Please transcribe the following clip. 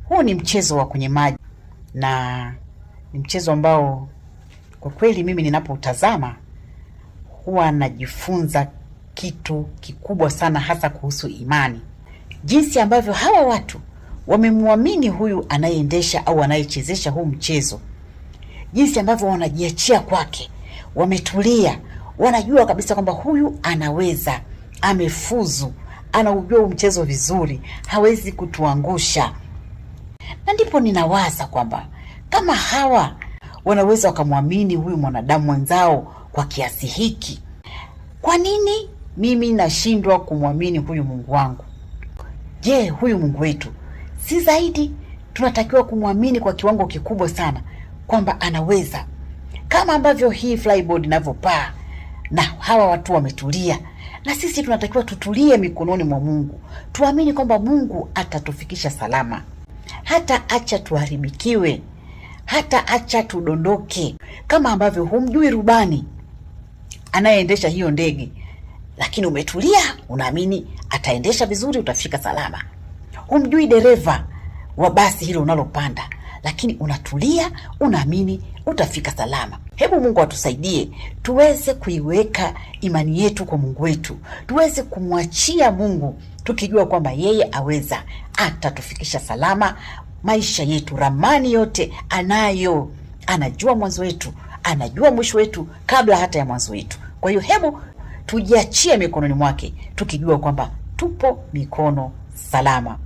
Huu ni mchezo wa kwenye maji na ni mchezo ambao kwa kweli mimi ninapoutazama huwa najifunza kitu kikubwa sana, hasa kuhusu imani, jinsi ambavyo hawa watu wamemwamini huyu anayeendesha au anayechezesha huu mchezo, jinsi ambavyo wanajiachia kwake, wametulia, wanajua kabisa kwamba huyu anaweza, amefuzu, anaujua huu mchezo vizuri, hawezi kutuangusha. Na ndipo ninawaza kwamba kama hawa wanaweza wakamwamini huyu mwanadamu mwenzao kwa kiasi hiki, kwa nini mimi nashindwa kumwamini huyu Mungu wangu? Je, huyu Mungu wetu si zaidi tunatakiwa kumwamini kwa kiwango kikubwa sana kwamba anaweza, kama ambavyo hii flyboard inavyopaa na hawa watu wametulia, na sisi tunatakiwa tutulie mikononi mwa Mungu, tuamini kwamba Mungu atatufikisha salama, hata acha tuharibikiwe, hata acha tudondoke, kama ambavyo humjui rubani anayeendesha hiyo ndege, lakini umetulia, unaamini ataendesha vizuri, utafika salama. Humjui dereva wa basi hilo unalopanda, lakini unatulia, unaamini utafika salama. Hebu Mungu atusaidie tuweze kuiweka imani yetu kwa Mungu wetu, tuweze kumwachia Mungu tukijua kwamba yeye aweza, atatufikisha salama maisha yetu. Ramani yote anayo, anajua mwanzo wetu, anajua mwisho wetu kabla hata ya mwanzo wetu. Kwa hiyo hebu tujiachie mikononi mwake tukijua kwamba tupo mikono salama.